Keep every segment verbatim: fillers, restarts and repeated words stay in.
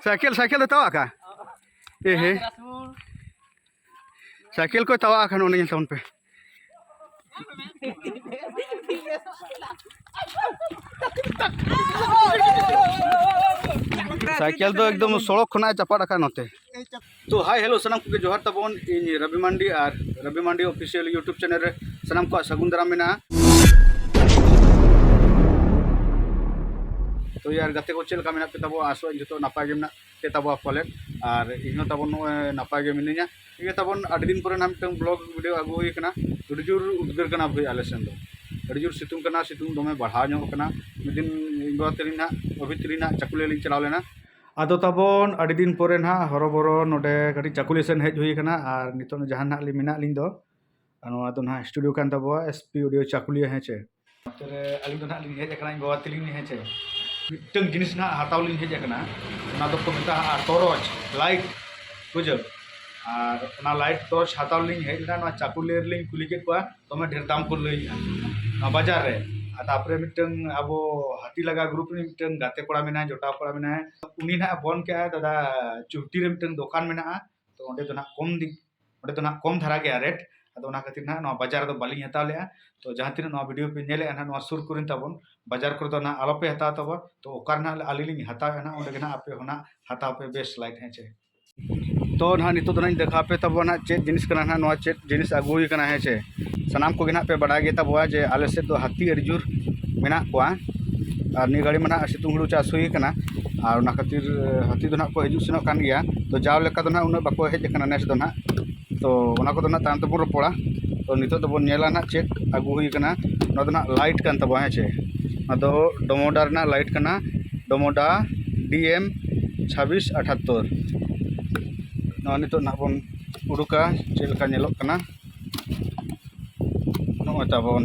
Cycle, cycle ᱫᱚ ᱛᱟᱣᱟᱜ ᱠᱟ? ᱮ ᱦᱮ᱾ Cycle ᱠᱚᱭ ᱛᱟᱣᱟᱜ ᱠᱷᱟᱱ ᱚᱸᱰᱮ ᱧᱮᱞ ᱛᱟᱵᱚᱱ ᱯᱮ᱾ ᱥᱟᱭᱠᱮᱞ ᱫᱚ ᱮᱠᱫᱚᱢ ᱥᱚᱲᱚᱠ ᱠᱷᱚᱱᱟᱜ ᱮ ᱪᱟᱯᱟᱫ ᱟᱠᱟᱫ ᱱᱚᱛᱮ᱾ ᱛᱚ, hi, hello, ᱥᱟᱱᱟᱢ ᱠᱚᱜᱮ ᱡᱚᱦᱟᱨ ᱛᱟᱵᱚᱱ᱾ ᱤᱧ ᱨᱚᱵᱤ ᱢᱟᱱᱰᱤ ᱟᱨ ᱨᱚᱵᱤ ᱢᱟᱱᱰᱤ official YouTube channel ᱨᱮ ᱥᱟᱱᱟᱢ ᱠᱚᱣᱟᱜ ᱥᱟᱹᱜᱩᱱ ᱫᱟᱨᱟᱢ ᱢᱮᱱᱟᱜᱼᱟ᱾ ᱛᱚ ᱭᱟᱨ, ᱜᱟᱛᱮ ᱠᱚ ᱪᱮᱫ ᱞᱮᱠᱟ ᱢᱮᱱᱟᱜ ᱯᱮ ᱛᱟᱵᱚᱱᱟ? ᱟᱥᱚᱜ ᱟᱹᱧ ᱡᱚᱛᱚ ᱱᱟᱯᱟᱭ ᱜᱮ ᱢᱮᱱᱟᱜ ᱯᱮ ᱛᱟᱵᱚᱱᱟ ᱯᱟᱞᱮᱫ᱾ ᱟᱨ ᱤᱧ ᱦᱚᱸ ᱛᱟᱵᱚᱱ ᱱᱚᱜᱼᱚᱭ ᱱᱟᱯᱟᱭ ᱜᱮ ᱢᱤᱱᱟᱹᱧᱟ᱾ ᱤᱭᱟᱹ ᱛᱟᱵᱚᱱ ᱟᱹᱰᱤ ᱫᱤᱱ ᱯᱚᱨᱮ ᱱᱟᱜ ᱢᱤᱫᱴᱟᱝ vlog video ᱟᱹᱜᱩ ᱦᱩᱭ ᱠᱟᱱᱟ᱾ ᱟᱹᱰᱤ ᱡᱳᱨ ᱩᱫᱽᱜᱟᱹᱨ ᱠᱟᱱᱟ ᱵᱷᱟᱹᱭ ᱟᱞᱮ ᱥᱮᱱ ᱫᱚ᱾ ᱟᱹᱰᱤ ᱡᱳᱨ ᱥᱤᱛᱩᱝ ᱠᱟᱱᱟ, ᱥᱤᱛᱩᱝ ᱫᱚᱢᱮ ᱵᱟᱲᱦᱟᱣ ᱧᱚᱜ ᱠᱟᱱᱟ᱾ ᱢᱤᱫ ᱫᱤᱱ ᱤᱧ ᱵᱟᱵᱟ ᱛᱟᱹᱞᱤᱧ ᱱᱟᱜ ᱚᱵᱷᱤ ᱛᱟᱹᱞᱤᱧ ᱱᱟᱜ ᱪᱟᱹᱠᱩᱞᱤᱭᱟᱹ ᱞᱤᱧ ᱪᱟᱞᱟᱣ ᱞᱮᱱᱟ᱾ ᱟᱫᱚ ᱛᱟᱵᱚᱱ ᱟᱹᱰᱤ ᱫᱤᱱ ᱯᱚᱨᱮ ᱱᱟᱜ ᱦᱚᱨᱚᱵᱚᱨᱚ ᱱᱚᱰᱮ ᱠᱟᱹᱴᱤᱡ ᱪᱟᱹᱠᱩᱞᱤᱭᱟᱹ ᱥᱮᱱ ᱦᱮᱡ ᱦᱩᱭ ᱠᱟᱱᱟ᱾ ᱟᱨ ᱱᱤᱛᱚᱜ ᱡᱟᱦᱟᱸ ᱱᱟᱜ ᱞᱤᱧ ᱢᱮᱱᱟᱜ ᱞᱤᱧ ᱫᱚ, ᱟᱨ ᱱᱚᱣᱟ ᱫᱚ ᱱᱟᱜ studio ᱠᱟᱱ ᱛᱟᱵᱚᱣᱟ, S P Audio ᱪᱟᱹᱠᱩᱞᱤᱭᱟᱹ, ᱦᱮᱸ ᱪᱮ᱾ ᱱᱚᱛᱮ ᱨᱮ ᱟᱹᱞᱤᱧ ᱫᱚ ᱱᱟᱜ ᱞᱤᱧ ᱦᱮᱡ ᱟᱠᱟᱱᱟ ᱤᱧ ᱵᱟᱵᱟ ᱛᱟᱹᱞᱤᱧ, ᱦᱮᱸ ᱪᱮ᱾ ᱢᱤᱫᱴᱟᱝ ᱡᱤᱱᱤᱥ ᱱᱟᱜ ᱦᱟᱛᱟᱣ ᱞᱤᱧ ᱦᱮᱡ ᱟᱠᱟᱱᱟ, ᱚᱱᱟ ᱫᱚᱠᱚ ᱢᱮᱛᱟᱜᱼᱟ torch light, ᱵᱩᱡᱷᱟᱹᱣ᱾ ᱟᱨ ᱚᱱᱟ light torch ᱦᱟᱛᱟᱣ ᱞᱤᱧ ᱦᱮᱡ ᱞᱮᱱᱟ, ᱱᱚᱣᱟ ᱪᱟᱹᱠᱩᱞᱤᱭᱟᱹ ᱨᱮᱞᱤᱧ ᱠᱩᱞᱤ ᱠᱮᱫ ᱠᱚᱣᱟ, ᱫᱚᱢᱮ ᱰᱷᱮᱨ ᱫᱟᱢ ᱠᱚ ᱞᱟᱹᱭᱮᱜᱼᱟ ᱱᱚᱣᱟ ᱵᱟᱡᱟᱨ ᱨᱮ᱾ ᱟᱨ ᱛᱟᱨᱯᱚᱨᱮ ᱢᱤᱫᱴᱟᱝ ᱟᱵᱚ ᱦᱟᱹᱛᱤ ᱞᱟᱜᱟ group ᱨᱤᱱᱤᱡ ᱢᱤᱫᱴᱟᱝ ᱜᱟᱛᱮ ᱠᱚᱲᱟ ᱢᱮᱱᱟᱭᱟ, ᱡᱚᱴᱟᱣ ᱠᱚᱲᱟ ᱢᱮᱱᱟᱭᱟ, ᱩᱱᱤ ᱱᱟᱜ ᱯᱷᱳᱱ ᱠᱮᱜᱼᱟᱭ, "ᱫᱟᱫᱟ, ᱪᱩᱦᱴᱤ ᱨᱮ ᱢᱤᱫᱴᱟᱝ ᱫᱚᱠᱟᱱ ᱢᱮᱱᱟᱜᱼᱟ, ᱛᱚ ᱚᱸᱰᱮ ᱫᱚ ᱱᱟᱜ ᱠᱚᱢ ᱫᱤᱠ ᱚᱸᱰᱮ ᱫᱚ ᱱᱟᱜ ᱠᱚᱢ ᱫᱷᱟᱨᱟ ᱜᱮᱭᱟ rate, ᱟᱫᱚ ᱚᱱᱟ ᱠᱷᱟᱹᱛᱤᱨ ᱱᱟᱜ ᱱᱚᱣᱟ ᱵᱟᱡᱟᱨ ᱨᱮᱫᱚ ᱵᱟᱹᱞᱤᱧ ᱦᱟᱛᱟᱣ ᱞᱮᱜᱼᱟ᱾ ᱛᱚ ᱡᱟᱦᱟᱸ ᱛᱤᱱᱟᱹᱜ ᱱᱚᱣᱟ video ᱯᱮ ᱧᱮᱞᱮᱜᱼᱟ ᱱᱟᱜ, ᱱᱚᱣᱟ ᱥᱩᱨ ᱠᱚᱨᱮᱱ ᱛᱟᱵᱚᱱ ᱵᱟᱡᱟᱨ ᱠᱚᱨᱮ ᱫᱚ ᱱᱟᱜ ᱟᱞᱚᱯᱮ ᱦᱟᱛᱟᱣ ᱛᱟᱵᱚᱱ᱾ ᱛᱚ ᱚᱠᱟ ᱨᱮ ᱱᱟᱜ ᱟᱹᱞᱤᱧ ᱞᱤᱧ ᱦᱟᱛᱟᱣᱮᱜᱼᱟ ᱱᱟᱜ, ᱚᱸᱰᱮ ᱜᱮ ᱱᱟᱜ ᱟᱯᱮ ᱦᱚᱸ ᱱᱟᱜ ᱦᱟᱛᱟᱣ ᱯᱮ best light, ᱦᱮᱸ ᱪᱮ?" ᱛᱚ ᱱᱟᱦᱟᱜ ᱱᱤᱛᱚᱜ ᱫᱚ ᱱᱟᱦᱟᱜ ᱤᱧ ᱫᱮᱠᱷᱟᱣ ᱯᱮ ᱛᱟᱵᱚᱱᱟ ᱱᱟᱦᱟᱜ ᱪᱮᱫ ᱡᱤᱱᱤᱥ ᱠᱟᱱᱟ ᱱᱟᱦᱟᱜ, ᱱᱚᱣᱟ ᱪᱮᱫ ᱡᱤᱱᱤᱥ ᱟᱹᱜᱩ ᱦᱩᱭ ᱠᱟᱱᱟ, ᱦᱮᱸ ᱪᱮ᱾ ᱥᱟᱱᱟᱢ ᱠᱚᱜᱮ ᱱᱟᱦᱟᱜ ᱯᱮ ᱵᱟᱰᱟᱭ ᱜᱮ ᱛᱟᱵᱚᱣᱟ ᱡᱮ ᱟᱞᱮ ᱥᱮᱫ ᱫᱚ ᱦᱟᱹᱛᱤ ᱟᱹᱰᱤ ᱡᱳᱨ ᱢᱮᱱᱟᱜ ᱠᱚᱣᱟ᱾ ᱟᱨ ᱱᱤᱭᱟᱹ ᱜᱷᱟᱹᱲᱤ ᱢᱟ ᱱᱟᱦᱟᱜ ᱥᱤᱛᱩᱝ ᱦᱩᱲᱩ ᱪᱟᱥ ᱦᱩᱭ ᱠᱟᱱᱟ, ᱟᱨ ᱚᱱᱟ ᱠᱷᱟᱹᱛᱤᱨ ᱦᱟᱹᱛᱤ ᱫᱚ ᱱᱟᱦᱟᱜ ᱠᱚ ᱦᱤᱡᱩᱜ ᱥᱮᱱᱚᱜ ᱠᱟᱱ ᱜᱮᱭᱟ᱾ ᱛᱚ ᱡᱟᱣ ᱞᱮᱠᱟ ᱫᱚ ᱱᱟᱦᱟᱜ ᱩᱱᱟᱹᱜ ᱵᱟᱠᱚ ᱦᱮᱡ ᱟᱠᱟᱱᱟ ᱱᱮᱥ ᱫᱚ ᱱᱟᱦᱟᱜ᱾ ᱛᱚ ᱚᱱᱟ ᱠᱚᱫᱚ ᱱᱟᱜ ᱛᱟᱭᱚᱢ ᱛᱮᱵᱚᱱ ᱨᱚᱯᱚᱲᱟ᱾ ᱛᱚ ᱱᱤᱛᱚᱜ ᱫᱚᱵᱚᱱ ᱧᱮᱞᱟ ᱱᱟᱜ ᱪᱮᱫ ᱟᱹᱜᱩ ᱦᱩᱭ ᱠᱟᱱᱟ᱾ ᱚᱱᱟ ᱫᱚ ᱱᱟᱜ light ᱠᱟᱱ ᱛᱟᱵᱚᱱᱟ, ᱦᱮᱸ ᱪᱮ᱾ ᱚᱱᱟ ᱫᱚ ᱰᱚᱢᱳᱰᱟ ᱨᱮᱱᱟᱜ light ᱠᱟᱱᱟ, ᱰᱚᱢᱳᱰᱟ D M ᱪᱷᱟᱵᱵᱤᱥ ᱟᱴᱷᱟᱛᱛᱳᱨ᱾ ᱱᱚᱣᱟ ᱱᱤᱛᱚᱜ ᱱᱟᱜ ᱵᱚᱱ ᱩᱰᱩᱠᱟ, ᱪᱮᱫ ᱞᱮᱠᱟ ᱧᱮᱞᱚᱜ ᱠᱟᱱᱟ᱾ ᱱᱚᱜᱼᱚᱭ ᱛᱟᱵᱚᱱ,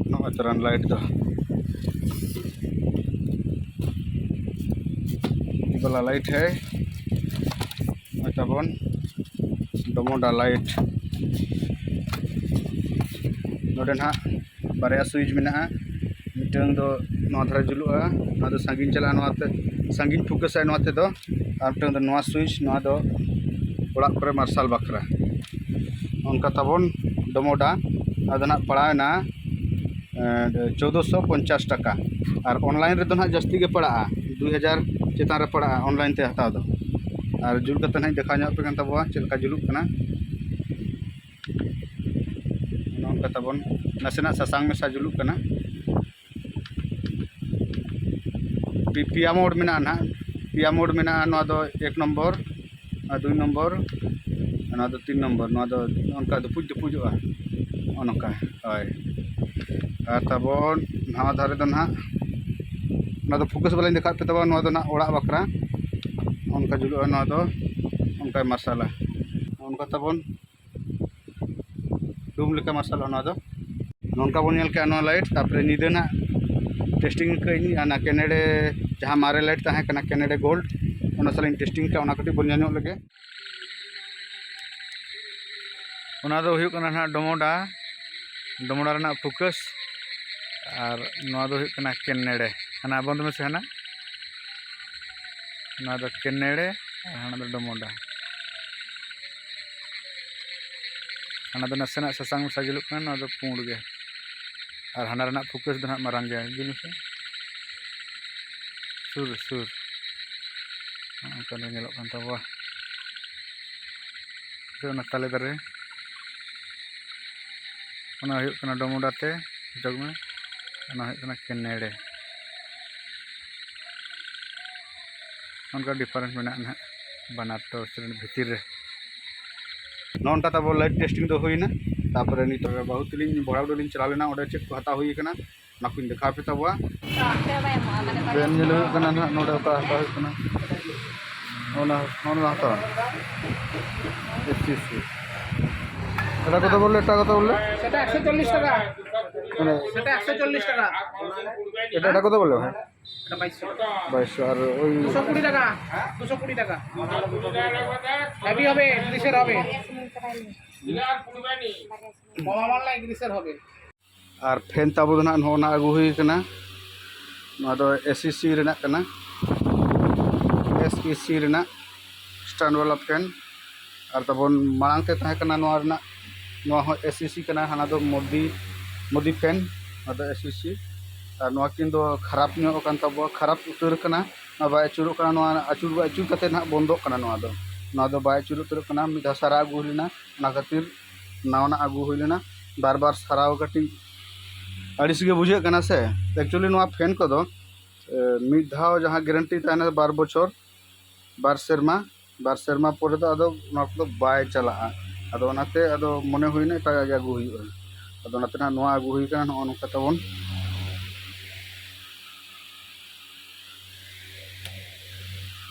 ᱱᱚᱜᱼᱚᱭ ᱛᱚᱨᱟᱱ light ᱫᱚ, ये वाला light है, ᱱᱚᱜᱼᱚᱭ ᱛᱟᱵᱚᱱ ᱰᱚᱢᱳᱰᱟ light᱾ ᱱᱚᱰᱮ ᱱᱟᱦᱟᱜ ᱵᱟᱨᱭᱟ switch ᱢᱮᱱᱟᱜᱼᱟ, ᱢᱤᱫᱴᱟᱝ ᱫᱚ ᱱᱚᱣᱟ ᱫᱷᱟᱨᱮ ᱡᱩᱞᱩᱜᱼᱟ, ᱱᱚᱣᱟ ᱫᱚ ᱥᱟᱺᱜᱤᱧ ᱪᱟᱞᱟᱜᱼᱟ, ᱱᱚᱣᱟ ᱛᱮ ᱥᱟᱺᱜᱤᱧ ᱯᱷᱳᱠᱟᱥᱟᱭ ᱱᱚᱣᱟ ᱛᱮᱫᱚ᱾ ᱟᱨ ᱢᱤᱫᱴᱟᱝ ᱫᱚ ᱱᱚᱣᱟ ᱥᱩᱭᱤᱪ, ᱱᱚᱣᱟ ᱫᱚ ᱚᱲᱟᱜ ᱠᱚᱨᱮ ᱢᱟᱨᱥᱟᱞ ᱵᱟᱠᱷᱨᱟ᱾ ᱚᱱᱠᱟ ᱛᱟᱵᱚᱱ ᱰᱚᱢᱚᱰᱟ, ᱟᱫᱚ ᱱᱟᱦᱟᱜ ᱯᱟᱲᱟᱣᱮᱱᱟ ᱪᱳᱫᱽᱫᱳᱥᱚ ᱯᱚᱧᱪᱟᱥ ᱴᱟᱠᱟ᱾ ᱟᱨ ᱚᱱᱞᱟᱭᱤᱱ ᱨᱮᱫᱚ ᱱᱟᱦᱟᱜ ᱡᱟᱹᱥᱛᱤ ᱜᱮ ᱯᱟᱲᱟᱜᱼᱟ, ᱫᱩᱭ ᱦᱟᱡᱟᱨ ᱪᱮᱛᱟᱱ ᱨᱮ ᱯᱟᱲᱟᱜᱼᱟ ᱚᱱᱞᱟᱭᱤᱱ ᱛᱮ ᱦᱟᱛᱟᱣ ᱫᱚ᱾ ᱟᱨ ᱡᱩᱞ ᱠᱟᱛᱮ ᱱᱟᱦᱟᱜ ᱤᱧ ᱫᱮᱠᱷᱟᱣ ᱧᱚᱜ ᱟᱯᱮ ᱠᱟᱱ ᱛᱟᱵᱚᱣᱟ ᱪᱮᱫ ᱞᱮᱠᱟ ᱡᱩᱞᱩᱜ ᱠᱟᱱᱟ᱾ ᱱᱚᱜᱼᱚ ᱱᱚᱝᱠᱟ ᱛᱟᱵᱚᱱ ᱱᱟᱥᱮᱱᱟᱜ ᱥᱟᱥᱟᱝ ᱢᱮᱥᱟ ᱡᱩᱞᱩᱜ ᱠᱟᱱᱟ᱾ ᱯᱮ-, ᱯᱮᱭᱟ ᱢᱳᱰ ᱢᱮᱱᱟᱜᱼᱟ ᱱᱟᱦᱟᱜ, ᱯᱮᱭᱟ ᱢᱳᱰ ᱢᱮᱱᱟᱜᱼᱟ᱾ ᱱᱚᱣᱟ ᱫᱚ ᱮᱠ ᱱᱚᱢᱵᱚᱨ, ᱟᱨ ᱫᱩᱭ ᱱᱚᱢᱵᱚᱨ, ᱟᱨ ᱱᱚᱣᱟ ᱫᱚ ᱛᱤᱱ ᱱᱚᱢᱵᱚᱨ᱾ ᱱᱚᱣᱟ ᱫᱚ ᱚᱱᱠᱟ ᱫᱩᱯᱩᱡ ᱫᱩᱯᱩᱡᱚᱜᱼᱟ, ᱱᱚᱜᱼᱚ ᱱᱚᱝᱠᱟ᱾ ᱦᱳᱭ, ᱟᱨ ᱛᱟᱵᱚᱱ ᱱᱚᱣᱟ ᱫᱷᱟᱨᱮ ᱫᱚ ᱱᱟᱦᱟᱜ, ᱱᱚᱣᱟ ᱫᱚ ᱯᱷᱳᱠᱟᱥ ᱵᱟᱞᱟᱧ ᱫᱮᱠᱷᱟᱣᱮᱫ ᱯᱮ ᱛᱟᱵᱚᱱ, ᱱᱚᱣᱟ ᱫᱚ ᱱᱟᱦᱟᱜ ᱚᱲᱟᱜ ᱵᱟᱠᱷᱨᱟ ᱚᱱᱠᱟ ᱡᱩᱞᱩᱜᱼᱟ᱾ ᱱᱚᱣᱟ ᱫᱚ ᱚᱱᱠᱟᱭ ᱢᱟᱨᱥᱟᱞᱟ, ᱚᱱᱠᱟ ᱛᱟᱵᱚᱱ ᱰᱩᱢ ᱞᱮᱠᱟ ᱢᱟᱨᱥᱟᱞᱚᱜᱼᱟ ᱱᱚᱣᱟ ᱫᱚ᱾ ᱱᱚᱝᱠᱟ ᱵᱚᱱ ᱧᱮᱞ ᱠᱮᱜᱼᱟ ᱱᱚᱣᱟ ᱞᱟᱭᱤᱴ, ᱛᱟᱨᱯᱚᱨᱮ ᱧᱤᱫᱟᱹ ᱱᱟᱜ ᱴᱮᱥᱴᱤᱝ ᱠᱟᱜ ᱟᱹᱧ, ᱚᱱᱟ ᱠᱮᱱᱮᱰᱮ ᱡᱟᱦᱟᱸ ᱢᱟᱨᱮ ᱞᱟᱭᱤᱴ ᱛᱟᱦᱮᱸ ᱠᱟᱱᱟ, ᱠᱮᱱᱮᱰᱮ ᱜᱳᱞᱰ, ᱚᱱᱟ ᱥᱟᱞᱟᱜ ᱤᱧ ᱴᱮᱥᱴᱤᱝ ᱠᱟᱜᱼᱟ, ᱚᱱᱟ ᱠᱟᱹᱴᱤᱡ ᱵᱚᱱ ᱧᱮᱞ ᱧᱚᱜ ᱞᱮᱜᱮ᱾ ᱚᱱᱟ ᱫᱚ ᱦᱩᱭᱩᱜ ᱠᱟᱱᱟ ᱱᱟᱦᱟᱜ ᱰᱚᱢᱚᱰᱟ, ᱰᱚᱢᱚᱰᱟ ᱨᱮᱱᱟᱜ ᱯᱷᱳᱠᱟᱥ, ᱟᱨ ᱱᱚᱣᱟ ᱫᱚ ᱦᱩᱭᱩᱜ ᱠᱟᱱᱟ ᱠᱮᱱᱮᱰᱮ᱾ ᱦᱟᱱᱟ ᱵᱚᱱᱫ ᱢᱮᱥᱮ, ᱦᱟᱱᱟ, ᱱᱚᱣᱟ ᱫᱚ ᱠᱮᱱᱮᱰᱮ, ᱟᱨ ᱦᱟᱱᱟ ᱫᱚ ᱰᱚᱢᱚᱰᱟ᱾ ᱦᱟᱱᱟ ᱫᱚ ᱱᱟᱥᱮᱱᱟᱜ ᱥᱟᱥᱟᱝ ᱢᱮᱥᱟ ᱡᱩᱞᱩᱜ ᱠᱟᱱᱟ, ᱱᱚᱣᱟ ᱫᱚ ᱯᱩᱸᱰ ᱜᱮ᱾ ᱟᱨ ᱦᱟᱱᱟ ᱨᱮᱱᱟᱜ ᱯᱷᱳᱠᱟᱥ ᱫᱚ ᱱᱟᱦᱟᱜ ᱢᱟᱨᱟᱝ ᱜᱮᱭᱟ, ᱡᱩᱞ ᱢᱮᱥᱮ᱾ ᱥᱩᱨ, ᱥᱩᱨ᱾ ᱱᱚᱜᱼᱚ ᱱᱚᱝᱠᱟ ᱫᱚ ᱧᱮᱞᱚᱜ ᱠᱟᱱ ᱛᱟᱵᱚᱣᱟ᱾ ᱥᱮ ᱚᱱᱟ ᱛᱟᱞᱮ ᱫᱟᱨᱮ, ᱚᱱᱟ ᱦᱩᱭᱩᱜ ᱠᱟᱱᱟ ᱰᱚᱢᱚᱰᱟ ᱛᱮ ᱚᱪᱚᱜᱽ ᱢᱮ, ᱚᱱᱟ ᱦᱩᱭᱩᱜ ᱠᱟᱱᱟ ᱠᱮᱱᱮᱰᱮ᱾ ᱚᱱᱠᱟ ᱰᱤᱯᱷᱟᱨᱮᱱᱥ ᱢᱮᱱᱟᱜᱼᱟ ᱱᱟᱦᱟᱜ ᱵᱟᱱᱟᱨ ᱴᱚᱨᱪ ᱨᱮᱱ ᱵᱷᱤᱛᱤᱨ ᱨᱮ᱾ ᱱᱚᱜᱼᱚ ᱱᱚᱝᱠᱟ ᱛᱟᱵᱚ ᱞᱟᱭᱤᱴ ᱴᱮᱥᱴᱤᱝ ᱫᱚ ᱦᱩᱭᱱᱟ᱾ ᱛᱟᱨᱯᱚᱨᱮ ᱱᱤᱛᱚᱜ ᱵᱟᱹᱦᱩ ᱛᱟᱹᱞᱤᱧ ᱵᱚᱲᱟᱵᱩᱰᱤ ᱞᱤᱧ ᱪᱟᱞᱟᱣ ᱞᱮᱱᱟ, ᱚᱸᱰᱮ ᱪᱮᱫ ᱠᱚ ᱦᱟᱛᱟᱣ ᱦᱩᱭ ᱠᱟᱱᱟ ᱚᱱᱟ ᱠᱚᱧ ᱫᱮᱠᱷᱟᱣ ᱯᱮ ᱛᱟᱵᱚᱣᱟ᱾ ᱯᱮᱱ ᱧᱮᱞ ᱦᱩᱭᱩᱜ ᱠᱟᱱᱟ ᱱᱟᱦᱟᱜ ᱱᱚᱰᱮ ᱚᱠᱟ ᱦᱟᱛᱟᱣ ᱦᱩᱭᱩᱜ ᱠᱟᱱᱟ, ᱚᱱᱟ, ᱚᱱᱟ ᱦᱟᱛᱟᱣ᱾ ᱮᱥ ᱥᱤ ᱥᱤ᱾ ᱮᱴᱟ কত বললে? এটা কত বললে? সেটা একশো চল্লিশ টাকা। মানে সেটা একশো চল্লিশ টাকা। এটা, এটা কত বললে ভাই? এটা বাইশশো টাকা। বাইশশো। আর ওই দুশো কুড়ি টাকা। দুশো কুড়ি টাকা। হেভি হবে, গ্রিসের হবে। কম আমার নাই, গ্রিসের হবে। ᱟᱨ ᱯᱷᱮᱱ ᱛᱟᱵᱚ ᱫᱚ ᱱᱟᱦᱟᱜ ᱱᱚᱜᱼᱚ ᱱᱟ ᱟᱹᱜᱩ ᱦᱩᱭ ᱠᱟᱱᱟ, ᱱᱚᱣᱟ ᱫᱚ ᱮᱥᱤᱥᱤ ᱨᱮᱱᱟᱜ ᱠᱟᱱᱟ, ᱮᱥᱤᱥᱤ ᱨᱮᱱᱟᱜ ᱥᱴᱮᱱᱰ ᱵᱟᱞᱟ ᱯᱷᱮᱱ᱾ ᱟᱨ ᱛᱟᱵᱚᱱ ᱢᱟᱲᱟᱝ ᱛᱮ ᱛᱟᱦᱮᱸ ᱠᱟᱱᱟ ᱱᱚᱣᱟ ᱨᱮᱱᱟᱜ, ᱱᱚᱣᱟ ᱦᱚᱸ ᱮᱥᱤᱥᱤ ᱠᱟᱱᱟ, ᱦᱟᱱᱟ ᱫᱚ ᱢᱳᱫᱤ, ᱢᱳᱫᱤ ᱯᱷᱮᱱ, ᱱᱚᱣᱟ ᱫᱚ ᱮᱥᱤᱥᱤ᱾ ᱟᱨ ᱱᱚᱣᱟ ᱠᱤᱱ ᱫᱚ ᱠᱷᱟᱨᱟᱯ ᱧᱚᱜ ᱟᱠᱟᱱ ᱛᱟᱵᱚᱣᱟ, ᱠᱷᱟᱨᱟᱯ ᱩᱛᱟᱹᱨ ᱠᱟᱱᱟ, ᱱᱚᱣᱟ ᱵᱟᱭ ᱟᱹᱪᱩᱨᱚᱜ ᱠᱟᱱᱟ, ᱱᱚᱣᱟ ᱟᱹᱪᱩᱨ, ᱟᱹᱪᱩᱨ ᱠᱟᱛᱮ ᱱᱟᱦᱟᱜ ᱵᱚᱱᱫᱚᱜ ᱠᱟᱱᱟ᱾ ᱱᱚᱣᱟ ᱫᱚ, ᱱᱚᱣᱟ ᱫᱚ ᱵᱟᱭ ᱟᱹᱪᱩᱨ ᱩᱛᱟᱹᱨᱚᱜ ᱠᱟᱱᱟ᱾ ᱢᱤᱫ ᱫᱷᱟᱣ ᱥᱟᱨᱟ ᱟᱹᱜᱩ ᱦᱩᱭ ᱞᱮᱱᱟ, ᱚᱱᱟ ᱠᱷᱟᱹᱛᱤᱨ ᱱᱟᱣᱟᱱᱟᱜ ᱟᱹᱜᱩ ᱦᱩᱭ ᱞᱮᱱᱟ᱾ ᱵᱟᱨ ᱵᱟᱨ ᱥᱟᱨᱟᱣ ᱠᱟᱹᱴᱤᱡ ᱟᱹᱲᱤᱥ ᱜᱮ ᱵᱩᱡᱷᱟᱹᱜ ᱠᱟᱱᱟ ᱥᱮ᱾ ᱮᱠᱪᱩᱭᱮᱞᱤ ᱱᱚᱣᱟ ᱯᱷᱮᱱ ᱠᱚᱫᱚ, ᱮ, ᱢᱤᱫ ᱫᱷᱟᱣ ᱡᱟᱦᱟᱸ ᱜᱮᱨᱮᱱᱴᱤ ᱛᱟᱦᱮᱱᱟ ᱵᱟᱨ ᱵᱚᱪᱷᱚᱨ, ᱵᱟᱨ ᱥᱮᱨᱢᱟ, ᱵᱟᱨ ᱥᱮᱨᱢᱟ ᱯᱚᱨᱮ ᱫᱚ ᱟᱫᱚ ᱚᱱᱟ ᱠᱚᱫᱚ ᱵᱟᱭ ᱪᱟᱞᱟᱜᱼᱟ᱾ ᱟᱫᱚ ᱚᱱᱟᱛᱮ ᱟᱫᱚ ᱢᱚᱱᱮ ᱦᱩᱭᱱᱟ ᱮᱴᱟᱜᱟᱜ ᱜᱮ ᱟᱹᱜᱩ ᱦᱩᱭᱩᱜᱼᱟ᱾ ᱟᱫᱚ ᱚᱱᱟᱛᱮ ᱱᱟᱦᱟᱜ ᱱᱚᱣᱟ ᱟᱹᱜᱩ ᱦᱩᱭ ᱠᱟᱱᱟ᱾ ᱱᱚᱜᱼᱚ ᱱᱚᱝᱠᱟ ᱛᱟᱵᱚᱱ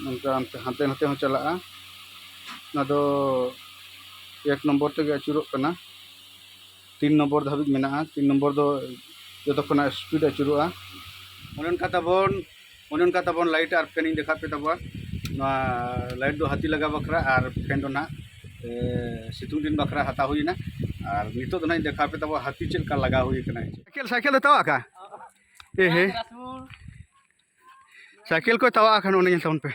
ᱱᱚᱝᱠᱟ ᱦᱟᱱᱛᱮ, ᱦᱟᱱᱛᱮ ᱱᱟᱛᱮ ᱦᱚᱸ ᱪᱟᱞᱟᱜᱼᱟ᱾ ᱚᱱᱟ ᱫᱚ ᱮᱠ ᱱᱚᱢᱵᱚᱨ ᱛᱮᱜᱮ ᱟᱹᱪᱩᱨᱚᱜ ᱠᱟᱱᱟ, ᱛᱤᱱ ᱱᱚᱢᱵᱚᱨ ᱫᱷᱟᱹᱵᱤᱡ ᱢᱮᱱᱟᱜᱼᱟ᱾ ᱛᱤᱱ ᱱᱚᱢᱵᱚᱨ ᱫᱚ ᱡᱚᱛᱚ ᱠᱷᱚᱱᱟᱜ ᱥᱯᱤᱰ ᱟᱹᱪᱩᱨᱚᱜᱼᱟ᱾ ᱚᱱᱮ ᱚᱱᱠᱟ ᱛᱟᱵᱚᱱ, ᱚᱱᱮ ᱚᱱᱠᱟ ᱛᱟᱵᱚᱱ ᱞᱟᱭᱤᱴ ᱟᱨ ᱯᱷᱮᱱ ᱤᱧ ᱫᱮᱠᱷᱟᱣ ᱯᱮ ᱛᱟᱵᱚᱱᱟ᱾ ᱱᱚᱣᱟ ᱞᱟᱭᱤᱴ ᱫᱚ ᱦᱟᱹᱛᱤ ᱞᱟᱜᱟ ᱵᱟᱠᱷᱨᱟ ᱟᱨ ᱯᱷᱮᱱ ᱫᱚ ᱱᱟᱦᱟᱜ, ᱮ, ᱥᱤᱛᱩᱝ ᱫᱤᱱ ᱵᱟᱠᱷᱨᱟ ᱦᱟᱛᱟᱣ ᱦᱩᱭᱱᱟ᱾ ᱟᱨ ᱱᱤᱛᱚᱜ ᱫᱚ ᱱᱟᱦᱟᱜ ᱤᱧ ᱫᱮᱠᱷᱟᱣ ᱯᱮ ᱛᱟᱵᱚᱱᱟ ᱦᱟᱹᱛᱤ ᱪᱮᱫ ᱞᱮᱠᱟ ᱞᱟᱜᱟᱣ ᱦᱩᱭ ᱠᱟᱱᱟ᱾ ᱥᱟᱭᱠᱮᱞ, ᱥᱟᱭᱠᱮᱞ ᱫᱚ ᱛᱟᱣᱟᱜ ᱠᱟ? ᱮ ᱦᱮ᱾ ᱥᱟᱭᱠᱮᱞ ᱠᱚ ᱛᱟᱣᱟᱜ ᱠᱷᱟᱱ ᱚᱸᱰᱮ ᱧᱮᱞ ᱛᱟᱵᱚᱱ ᱯᱮ᱾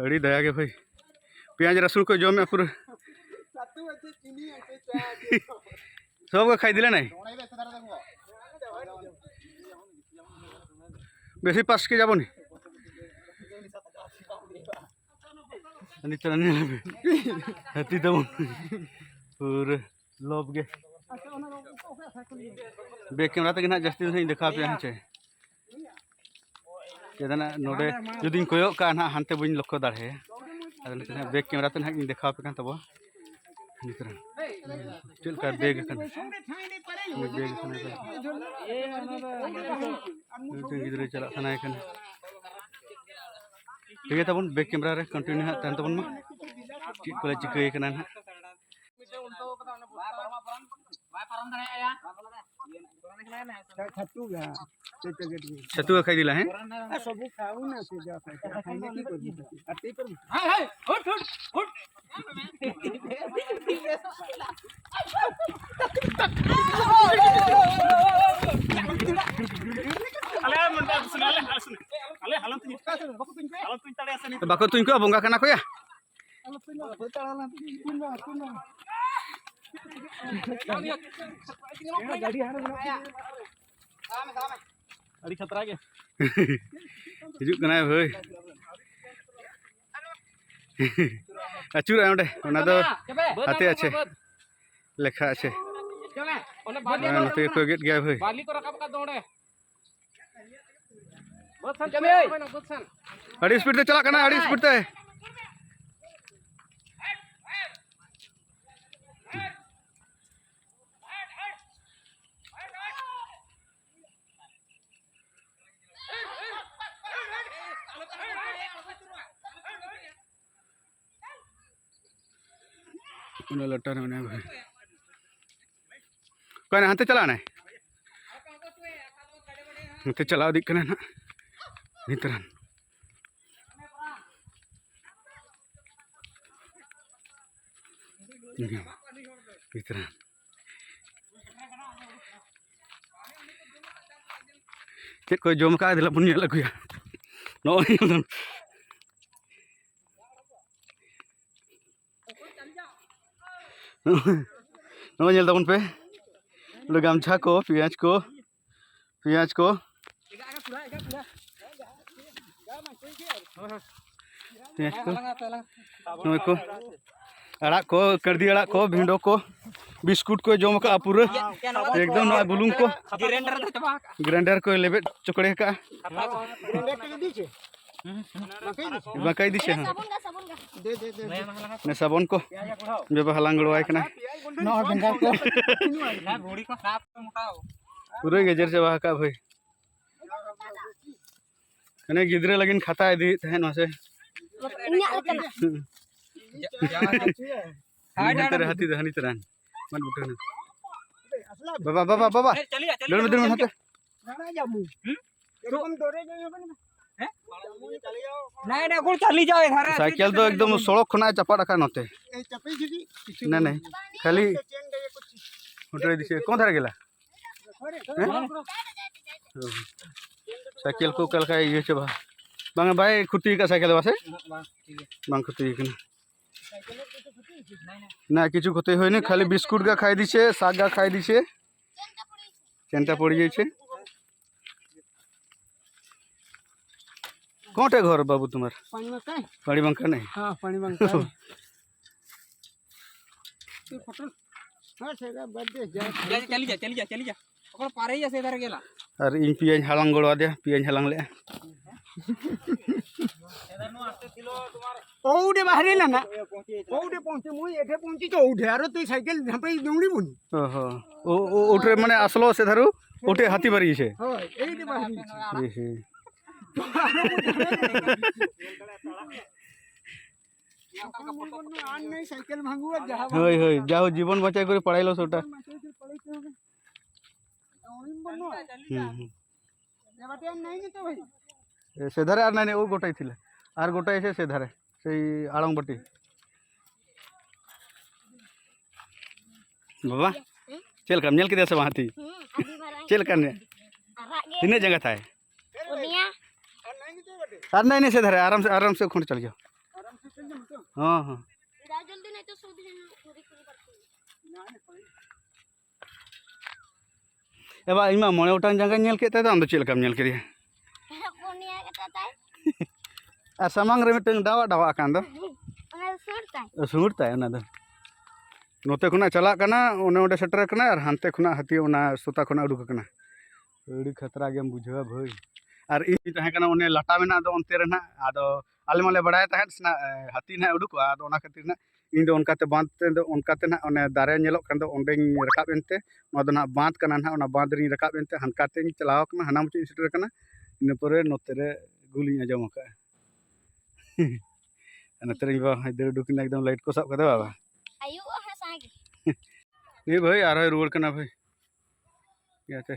ᱟᱹᱰᱤ ᱫᱟᱭᱟ ᱜᱮ ᱵᱷᱟᱹᱭ᱾ ᱯᱮᱸᱭᱟᱡᱽ ᱨᱟᱹᱥᱩᱱ ᱠᱚ ᱡᱚᱢᱮᱫᱼᱟ ᱯᱩᱨᱟᱹ᱾ ᱥᱚᱵ ᱠᱚ ᱠᱷᱟᱭ ᱫᱤᱞᱮ ᱱᱟᱭ᱾ ᱵᱮᱥᱤ ᱯᱟᱥ ᱠᱮ ᱡᱟᱵᱚᱱ᱾ ᱱᱤᱛᱚᱜ ᱧᱮᱞ ᱢᱮ᱾ ᱦᱟᱹᱛᱤ ᱛᱟᱵᱚᱱ᱾ ᱯᱩᱨᱟᱹ᱾ ᱞᱚᱵ ᱜᱮ᱾ ᱵᱮᱠ ᱠᱮᱢᱮᱨᱟ ᱛᱮᱜᱮ ᱱᱟᱦᱟᱜ ᱡᱟᱹᱥᱛᱤ ᱫᱚ ᱱᱟᱦᱟᱜ ᱤᱧ ᱫᱮᱠᱷᱟᱣ ᱟᱯᱮᱭᱟ ᱦᱮᱸ ᱪᱮ᱾ ᱪᱮᱫ ᱱᱟᱦᱟᱜ ᱱᱚᱰᱮ ᱡᱩᱫᱤᱧ ᱠᱚᱭᱚᱜ ᱠᱟᱜᱼᱟ ᱱᱟᱦᱟᱜ ᱦᱟᱱᱛᱮ ᱵᱟᱹᱧ ᱞᱚᱠᱠᱷᱚ ᱫᱟᱲᱮᱭᱟᱜᱼᱟ᱾ ᱟᱫᱚ ᱱᱤᱛᱚᱜ ᱱᱟᱦᱟᱜ ᱵᱮᱠ ᱠᱮᱢᱮᱨᱟ ᱛᱮ ᱱᱟᱦᱟᱜ ᱤᱧ ᱫᱮᱠᱷᱟᱣ ᱟᱯᱮ ᱠᱟᱱ ᱛᱟᱵᱚᱣᱟ᱾ ᱱᱤᱛᱚᱜ ᱪᱮᱫ ᱞᱮᱠᱟ ᱵᱮᱜᱽ ᱟᱠᱟᱱᱟ᱾ ᱵᱮᱜᱽ ᱟᱠᱟᱱᱟ᱾ ᱢᱤᱫᱴᱮᱱ ᱜᱤᱫᱽᱨᱟᱹ ᱪᱟᱞᱟᱜ ᱥᱟᱱᱟᱭᱮ ᱠᱟᱱᱟ᱾ ᱴᱷᱤᱠ ᱜᱮᱭᱟ ᱛᱟᱵᱚᱱ, ᱵᱮᱠ ᱠᱮᱢᱮᱨᱟ ᱨᱮ ᱠᱚᱱᱴᱤᱱᱤᱭᱩ ᱦᱟᱸᱜ ᱛᱟᱦᱮᱱ ᱛᱟᱵᱚᱱ ᱢᱟ᱾ ᱪᱮᱫ ᱠᱚᱞᱮ ᱪᱤᱠᱟᱹᱭᱮ ᱠᱟᱱᱟ ᱱᱟᱦᱟᱜ᱾ ᱪᱷᱟᱹᱛᱩ ᱜᱮ᱾ ᱪᱷᱟᱹᱛᱩ ᱜᱮ ᱠᱷᱟᱡ ᱫᱤᱞᱟ, ᱦᱮᱸ? ᱟᱨ ᱥᱚᱵᱩ ᱠᱷᱟᱣ ᱱᱟ ᱥᱮ ᱡᱟ ᱠᱷᱟᱡ ᱫᱤᱞᱟ, ᱠᱷᱟᱡ ᱫᱤᱞᱟ᱾ ᱦᱟᱭ, ᱦᱟᱭ, ᱦᱩᱴ, ᱦᱩᱴ, ᱦᱩᱴ᱾ ᱟᱞᱮ ᱱᱚᱰᱮ ᱟᱞᱮ ᱥᱮᱱ, ᱟᱞᱮ, ᱟᱞᱮ ᱥᱮᱱ᱾ ᱟᱞᱮ ᱦᱟᱞᱚᱛ ᱛᱤᱧ, ᱦᱟᱞᱚᱛ ᱛᱤᱧ ᱛᱟᱲᱮᱭᱟ ᱥᱮ ᱱᱤᱛ? ᱵᱟᱠᱚ ᱛᱩᱧ ᱠᱚᱣᱟ, ᱵᱚᱸᱜᱟ ᱠᱟᱱᱟ ᱠᱚ ᱭᱟ᱾ ᱟᱹᱰᱤ ᱠᱷᱟᱛᱨᱟ ᱜᱮ᱾ ᱦᱤᱡᱩᱜ ᱠᱟᱱᱟᱭ ᱵᱷᱟᱹᱭ᱾ ᱟᱹᱪᱩᱨᱚᱜᱼᱟᱭ ᱚᱸᱰᱮ, ᱚᱱᱟ ᱫᱚ ᱦᱟᱛᱮ ᱟᱪᱷᱮ, ᱞᱮᱠᱷᱟ ᱟᱪᱷᱮ᱾ ᱚᱸᱰᱮ ᱵᱟᱹᱞᱤ ᱟᱨ ᱱᱚᱛᱮ ᱜᱮᱠᱚ ᱜᱮᱫ ᱜᱮᱭᱟ ᱵᱷᱟᱹᱭ᱾ ᱵᱟᱹᱞᱤ ᱠᱚ ᱨᱟᱠᱟᱵ ᱠᱟᱫ ᱫᱚ ᱚᱸᱰᱮ᱾ ᱵᱟᱹᱫᱽ ᱥᱮᱱ ᱪᱟᱞᱟᱜ ᱢᱮ, ᱵᱟᱹᱫᱽ ᱥᱮᱱ᱾ ᱟᱹᱰᱤ speed ᱛᱮ ᱪᱟᱞᱟᱜ ᱠᱟᱱᱟ, ᱟᱹᱰᱤ speed ᱛᱮ᱾ ᱚᱱᱟ ᱞᱟᱴᱟᱨ ᱨᱮ ᱢᱮᱱᱟᱭᱟ ᱵᱷᱟᱹᱭ᱾ ᱚᱠᱟᱭ ᱱᱟ? ᱦᱟᱱᱛᱮ ᱪᱟᱞᱟᱜ ᱱᱟᱭ᱾ ᱦᱟᱱᱛᱮ ᱪᱟᱞᱟᱣ ᱤᱫᱤᱜ ᱠᱟᱱᱟᱭ ᱱᱟᱜ᱾ ᱱᱤᱛ ᱨᱟᱱ᱾ ᱱᱤᱛ ᱨᱟᱱ᱾ ᱪᱮᱫ ᱠᱚᱭ ᱡᱚᱢ ᱠᱟᱜᱼᱟ, ᱫᱮᱞᱟ ᱵᱚᱱ ᱧᱮᱞ ᱟᱹᱜᱩᱭᱟ᱾ ᱱᱚᱜᱼᱚᱭ ᱱᱚᱜᱼᱚᱭ ᱧᱮᱞ ᱛᱟᱵᱚᱱ ᱯᱮ, ᱱᱚᱰᱮ ᱜᱟᱢᱪᱷᱟ ᱠᱚ, ᱯᱮᱸᱭᱟᱡᱽ ᱠᱚ, ᱯᱮᱸᱭᱟᱡᱽ ᱠᱚ, ᱯᱮᱸᱭᱟᱡᱽ ᱠᱚ, ᱱᱚᱜᱼᱚᱭ ᱠᱚ, ᱟᱲᱟᱜ ᱠᱚ, ᱠᱟᱹᱲᱫᱤ ᱟᱲᱟᱜ ᱠᱚ, ᱵᱷᱤᱸᱰᱚ ᱠᱚ, ᱵᱤᱥᱠᱩᱴ ᱠᱚ ᱡᱚᱢ ᱠᱟᱜᱼᱟ ᱯᱩᱨᱟᱹ ᱮᱠᱫᱚᱢ᱾ ᱱᱚᱜᱼᱚᱭ ᱵᱩᱞᱩᱝ ᱠᱚ, grinder ᱠᱚᱭ ᱞᱮᱵᱮᱫ ᱪᱚᱠᱲᱮ ᱠᱟᱜᱼᱟ᱾ ᱵᱟᱸᱠᱟᱭ ᱫᱤᱥᱮ ᱦᱚᱸ᱾ ᱫᱮ, ᱫᱮ, ᱫᱮ, ᱫᱮ᱾ ᱚᱱᱮ ᱥᱟᱵᱚᱱ ᱠᱚ ᱵᱮᱵᱚᱦᱟᱨ ᱞᱟᱝ ᱜᱚᱲᱚᱣᱟᱭ ᱠᱟᱱᱟ᱾ ᱱᱚᱣᱟ ᱵᱮᱸᱜᱟᱲ ᱠᱚ᱾ ᱯᱩᱨᱟᱹ ᱜᱮᱡᱮᱨ ᱪᱟᱵᱟ ᱟᱠᱟᱫ ᱵᱷᱟᱹᱭ᱾ ᱦᱟᱱᱮ ᱜᱤᱫᱽᱨᱟᱹ ᱞᱟᱹᱜᱤᱫ ᱠᱷᱟᱛᱟ ᱤᱫᱤᱭᱮᱫ ᱛᱟᱦᱮᱸᱫ ᱢᱟᱥᱮ᱾ ᱤᱧᱟᱹᱜ ᱞᱮᱠᱟᱱᱟᱜ᱾ ᱦᱟᱱᱛᱮ ᱨᱮ ᱦᱟᱹᱛᱤ ᱫᱚ ᱦᱟᱹᱱᱤ ᱛᱚᱨᱟ᱾ ᱢᱟᱱ ᱵᱩᱴᱟᱹ ᱦᱟᱹᱱᱤ᱾ ᱵᱟᱵᱟ, ᱵᱟᱵᱟ, ᱵᱟᱵᱟ᱾ ᱫᱟᱹᱲ ᱢᱮ, ᱫᱟᱹᱲ ᱢᱮ, ᱦᱟᱱᱛᱮ᱾ ᱦᱩᱸ? ᱮᱨᱚᱠᱚᱢ ᱫᱚᱨᱮ ᱡᱟᱭᱜᱟ ᱵᱟᱹᱱᱩᱜᱼᱟ᱾ ᱦᱮᱸ? ᱱᱟᱭ, ᱱᱟᱭ, ᱠᱚ ᱪᱟᱞᱤ ᱡᱟᱣ ᱮ ᱫᱷᱟᱨᱟ᱾ ᱥᱟᱭᱠᱮᱞ ᱫᱚ ᱮᱠᱫᱚᱢ ᱥᱚᱲᱚᱠ ᱠᱷᱚᱱᱟᱜ ᱮ ᱪᱟᱯᱟᱫ ᱟᱠᱟᱫ ᱱᱚᱛᱮ᱾ ᱮ, ᱪᱟᱯᱮ ᱡᱩᱫᱤ ᱠᱤᱪᱷᱩ ᱱᱮ, ᱱᱮ᱾ ᱠᱷᱟᱹᱞᱤ ᱪᱮᱱ ᱫᱚ ᱤᱭᱟᱹ ᱠᱚ ᱪᱤ-, ᱦᱚᱴᱮ ᱫᱤᱥᱮ, ᱠᱚᱱ ᱫᱷᱟᱨᱟ ᱜᱮᱞᱟ? ᱦᱚᱨᱮ, ᱦᱮᱸ? ᱦᱚᱨᱮ᱾ ᱥᱟᱭᱠᱮᱞ ᱠᱚ ᱚᱠᱟ ᱞᱮᱠᱟ ᱤᱭᱟᱹ ᱪᱟᱵᱟ? ᱵᱟᱝᱟ, ᱵᱟᱭ ᱠᱷᱚᱛᱤ ᱟᱠᱟᱫ ᱥᱟᱭᱠᱮᱞ ᱫᱚ, ᱵᱟᱥᱮ? ᱵᱟᱝ, ᱵᱟᱝ ᱠᱷᱚᱛᱤ ᱟᱠᱟᱱᱟ᱾ ᱵᱟᱝ ᱠᱷᱚᱛᱤ ᱟᱠᱟᱱᱟ᱾ ᱱᱟᱭ, ᱱᱟᱭ᱾ না, কিছু ক্ষতি হয়নি, খালি বিস্কুট গা খাই দিছে, শাক গা খাই দিছে, চেনটা পড়ে গেছে। কোনটা ঘর বাবু তোমার? পানি বাঁকা? পানি বাঁকা নেই? হ্যাঁ, পানি বাঁকা। তুই ফটো, হ্যাঁ, সেটা বাদ দে, যা। যা, যা, চালি যা, চালি যা, চালি যা। ওখানে পারেই আছে, এধারে গেলা। ᱟᱨ ᱤᱧ ᱯᱮᱭᱟᱧ ᱦᱟᱞᱟᱝ ᱜᱚᱲᱚ ᱟᱫᱮᱭᱟ, ᱯᱮᱭᱟᱧ ᱦᱟᱞᱟᱝ ᱞᱮᱜᱼᱟ᱾ ᱳᱰᱮ ᱵᱟᱦᱨᱮ ᱞᱟᱱᱟ᱾ ᱳᱰᱮ ᱯᱚᱦᱪᱮ, ᱢᱩᱭ ᱮᱴᱷᱮ ᱯᱚᱦᱪᱮ ᱪᱚ ᱳᱰᱮ, ᱟᱨᱚ ᱛᱩᱭ ᱥᱟᱭᱠᱮᱞ ᱡᱷᱟᱸᱯᱮ ᱫᱩᱢᱲᱤ ᱵᱩᱱ᱾ ᱳᱦᱳ᱾ ᱳ, ᱳ, ᱳᱴᱨᱮ ᱢᱟᱱᱮ ᱟᱥᱞᱚ ᱥᱮ ᱫᱷᱟᱨᱩ, ᱳᱴᱮ ᱦᱟᱛᱤ ᱵᱟᱨᱤ ᱥᱮ᱾ ᱦᱳᱭ, ᱮᱭ ᱰᱮ ᱵᱟᱦᱨᱮ᱾ ᱮ ᱦᱮ᱾ ᱟᱨ ᱱᱩᱭ ᱥᱟᱭᱠᱮᱞ ᱵᱷᱟᱸᱜᱩᱣᱟ ᱡᱟᱦᱟᱸ ᱦᱳᱭ, ᱦᱳᱭ, ᱡᱟ ᱦᱳ ᱡᱤᱵᱚᱱ ᱵᱟᱧᱪᱟᱣ ᱠᱚᱨᱮ ᱯᱟᱲᱟᱭ ᱞᱚ ᱥᱳᱴᱟ। ᱦᱩᱸ, ᱦᱩᱸ। ᱮ, ᱥᱮᱫᱷᱟᱨᱮ ᱟᱨ ᱱᱟᱭ ᱱᱟᱭ ᱳ ᱜᱚᱴᱟᱭ ᱛᱷᱤᱞᱟ᱾ ᱟᱨ ᱜᱚᱴᱟᱭ ᱥᱮ ᱥᱮᱫᱷᱟᱨᱮ, ᱥᱮᱭ ᱟᱲᱚᱝ ᱵᱟᱹᱴᱤ᱾ ᱵᱟᱵᱟ, ᱪᱮᱫ ᱞᱮᱠᱟᱢ ᱧᱮᱞ ᱠᱮᱫᱮᱭᱟ ᱥᱮ ᱵᱟᱝ ᱦᱟᱹᱛᱤ? ᱦᱩᱸ, ᱟᱹᱰᱤ ᱢᱟᱨᱟᱝ᱾ ᱪᱮᱫ ᱞᱮᱠᱟ ᱧᱮᱞ? ᱟᱨᱟᱜ ᱜᱮ᱾ ᱛᱤᱱᱟᱹᱜ ᱡᱟᱸᱜᱟ ᱛᱟᱭ? ᱯᱩᱱᱭᱟ᱾ ᱟᱨ ᱱᱟᱭ ᱱᱟᱭ ᱥᱮᱫᱷᱟᱨᱮ, ᱟᱨᱟᱢ ᱥᱮ, ᱟᱨᱟᱢ ᱥᱮ ᱠᱷᱚᱸᱰ ᱪᱟᱞ ᱜᱮᱭᱟ᱾ ᱦᱚᱸ, ᱦᱚᱸ᱾ ᱡᱟ ᱡᱚᱞᱫᱤ ᱱᱟᱭ ᱛᱚ ᱥᱩᱫᱷᱤ ᱦᱩᱭᱩᱜ, ᱫᱷᱩᱨᱤ ᱠᱚ ᱵᱟᱨ ᱠᱚ᱾ ᱮ ᱵᱟ, ᱤᱧ ᱢᱟ ᱢᱚᱬᱮ ᱜᱚᱴᱟᱝ ᱡᱟᱸᱜᱟᱧ ᱧᱮᱞ ᱠᱮᱫ ᱛᱟᱭ ᱫᱚ, ᱟᱢ ᱫᱚ ᱪᱮᱫ ᱞᱮᱠᱟᱢ ᱧᱮᱞ ᱠᱮᱫᱮᱭᱟ? ᱯᱩᱱᱭᱟ ᱜᱮᱛᱟ ᱛᱟᱭ᱾ ᱟᱨ ᱥᱟᱢᱟᱝ ᱨᱮ ᱢᱤᱫᱴᱟᱝ ᱰᱟᱣᱟ ᱰᱟᱣᱟ ᱟᱠᱟᱱ ᱫᱚ? ᱚᱱᱟ ᱫᱚ ᱥᱩᱨ ᱛᱟᱭ᱾ ᱥᱩᱨ ᱛᱟᱭ ᱚᱱᱟ ᱫᱚ᱾ ᱱᱚᱛᱮ ᱠᱷᱚᱱᱟᱜ ᱪᱟᱞᱟᱜ ᱠᱟᱱᱟ, ᱚᱱᱮ ᱚᱸᱰᱮ ᱥᱮᱴᱮᱨ ᱠᱟᱱᱟ, ᱟᱨ ᱦᱟᱱᱛᱮ ᱠᱷᱚᱱᱟᱜ ᱦᱟᱹᱛᱤ ᱚᱱᱟ ᱥᱩᱛᱟ ᱠᱷᱚᱱᱟᱜ ᱩᱰᱩᱠ ᱟᱠᱟᱱᱟ᱾ ᱟᱹᱰᱤ ᱠᱷᱟᱛᱨᱟ ᱜᱮᱢ ᱵᱩᱡᱷᱟᱹᱣᱟ ᱵᱷᱟᱹᱭ᱾ ᱟᱨ ᱤᱧ ᱛᱟᱦᱮᱸ ᱠᱟᱱᱟ ᱚᱱᱮ ᱞᱟᱴᱟ ᱢᱮᱱᱟᱜ ᱫᱚ ᱚᱱᱛᱮ ᱨᱮ ᱱᱟᱜ, ᱟᱫᱚ ᱟᱞᱮ ᱢᱟᱞᱮ ᱵᱟᱲᱟᱭ ᱛᱟᱦᱮᱸᱫ ᱥᱮ ᱱᱟᱜ, ᱮ, ᱦᱟᱹᱛᱤ ᱱᱟᱜ ᱩᱰᱩᱠᱚᱜᱼᱟ, ᱟᱫᱚ ᱚᱱᱟ ᱠᱷᱟᱹᱛᱤᱨ ᱱᱟᱜ ᱤᱧ ᱫᱚ ᱚᱱᱠᱟᱛᱮ ᱵᱟᱸᱫ ᱛᱮ ᱫᱚ ᱚᱱᱠᱟᱛᱮ ᱱᱟᱜ ᱚᱱᱮ ᱫᱟᱨᱮ ᱧᱮᱞᱚᱜ ᱠᱟᱱ ᱫᱚ ᱚᱸᱰᱮᱧ ᱨᱟᱠᱟᱵ ᱮᱱᱛᱮ, ᱱᱚᱣᱟ ᱫᱚ ᱱᱟᱜ ᱵᱟᱸᱫ ᱠᱟᱱᱟ ᱱᱟᱜ, ᱚᱱᱟ ᱵᱟᱸᱫ ᱨᱤᱧ ᱨᱟᱠᱟᱵ ᱮᱱᱛᱮ ᱦᱟᱱᱠᱟᱛᱮᱧ ᱪᱟᱞᱟᱣ ᱠᱟᱱᱟ, ᱦᱟᱱᱟ ᱢᱩᱪᱟᱹᱫ ᱤᱧ ᱥᱮᱴᱮᱨ ᱠᱟᱱᱟ, ᱤᱱᱟᱹ ᱯᱚᱨᱮ ᱱᱚᱛᱮ ᱨᱮ ᱜᱩᱞᱤᱧ ᱟᱸᱡᱚᱢ ᱟᱠᱟᱫᱼᱟ᱾ ᱱᱚᱛᱮ ᱨᱤᱧ ᱵᱟᱵᱟ ᱦᱚᱸᱭ ᱫᱟᱹᱲ ᱩᱰᱩᱠ ᱮᱱᱟ, ᱮᱠᱫᱚᱢ ᱞᱟᱭᱤᱴ ᱠᱚ ᱥᱟᱵ ᱠᱟᱫᱟ ᱵᱟᱵᱟ᱾ ᱟᱭᱩᱵ ᱦᱟᱥᱟ ᱜᱮ᱾ ᱱᱩᱭ ᱵᱷᱟᱹᱭ ᱟᱨᱦᱚᱸᱭ ᱨᱩᱣᱟᱹᱲ ᱠᱟᱱᱟ ᱵᱷᱟᱹᱭ᱾ ᱤᱭᱟᱹᱛᱮ᱾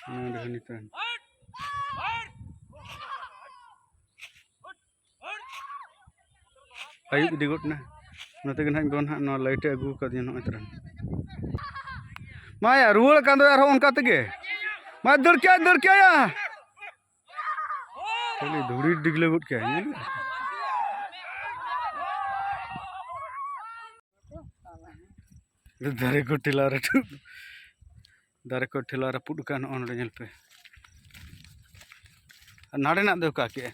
ᱱᱚᱰᱮ ᱦᱚᱸ ᱱᱤᱛᱚᱝ ᱟᱹᱭᱩᱵ ᱤᱫᱤ ᱜᱚᱫ ᱮᱱᱟ᱾ ᱚᱱᱟ ᱛᱮᱜᱮ ᱱᱟᱦᱟᱜ ᱤᱧ ᱵᱟᱵᱟ ᱱᱟᱦᱟᱜ ᱱᱚᱣᱟ ᱞᱟᱭᱤᱴ ᱮ ᱟᱹᱜᱩ ᱟᱠᱟᱫᱤᱧᱟ ᱱᱚᱜᱼᱚᱭ ᱛᱚᱨᱟ᱾ ᱢᱟᱭᱟ, ᱨᱩᱣᱟᱹᱲ ᱠᱟᱱ ᱫᱚᱭ ᱟᱨᱦᱚᱸ ᱚᱱᱠᱟ ᱛᱮᱜᱮ᱾ ᱢᱟ, ᱫᱟᱹᱲ ᱠᱮᱜᱼᱟᱭ, ᱫᱟᱹᱲ ᱠᱮᱜᱼᱟᱭ᱾ ᱠᱷᱟᱹᱞᱤ ᱫᱷᱩᱲᱤ ᱰᱤᱜᱽᱞᱟᱹ ᱜᱚᱫ ᱠᱮᱜᱼᱟᱭ᱾ ᱧᱮᱞ ᱢᱮ᱾ ᱫᱟᱨᱮ ᱠᱚ ᱴᱷᱮᱞᱟᱣ ᱨᱮ ᱴᱩ-, ᱫᱟᱨᱮ ᱠᱚ ᱴᱷᱮᱞᱟᱣ ᱨᱟᱹᱯᱩᱫ ᱟᱠᱟᱫ, ᱱᱚᱜᱼᱚ ᱱᱚᱰᱮ ᱧᱮᱞ ᱯᱮ᱾ ᱟᱨ ᱱᱟᱰᱮᱱᱟᱜ ᱫᱚ ᱚᱠᱟ ᱠᱮᱜᱼᱟ?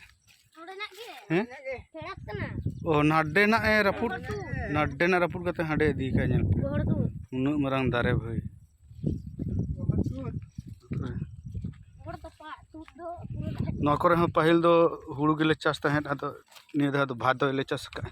ᱱᱚᱰᱮᱱᱟᱜ ᱜᱮ᱾ ᱦᱮᱸ? ᱯᱮᱲᱟᱜ ᱠᱟᱱᱟ᱾ ᱚ, ᱱᱟᱰᱮᱱᱟᱜ ᱮ ᱨᱟᱹᱯᱩᱫ, ᱨᱟᱹᱯᱩᱫ᱾ ᱱᱟᱰᱮᱱᱟᱜ ᱨᱟᱹᱯᱩᱫ ᱠᱟᱛᱮ ᱦᱟᱸᱰᱮ ᱤᱫᱤ ᱠᱟᱜᱼᱟ, ᱧᱮᱞ ᱯᱮ᱾ ᱜᱚᱦᱚᱲ ᱫᱩ᱾ ᱩᱱᱟᱹᱜ ᱢᱟᱨᱟᱝ ᱫᱟᱨᱮ ᱵᱷᱟᱹᱭ᱾ ᱜᱚᱦᱚᱲ ᱫᱚ ᱯᱟ-, ᱛᱩᱫ ᱫᱚ ᱯᱩᱨᱟᱹ ᱫᱟᱨᱮ᱾ ᱱᱚᱣᱟ ᱠᱚᱨᱮ ᱦᱚᱸ ᱯᱟᱹᱦᱤᱞ ᱫᱚ ᱦᱩᱲᱩ ᱜᱮᱞᱮ ᱪᱟᱥ ᱛᱟᱦᱮᱸᱫ, ᱟᱫᱚ ᱱᱤᱭᱟᱹ ᱫᱷᱟᱣ ᱫᱚ ᱵᱷᱟᱫᱚᱭ ᱞᱮ ᱪᱟᱥ ᱟᱠᱟᱫᱼᱟ᱾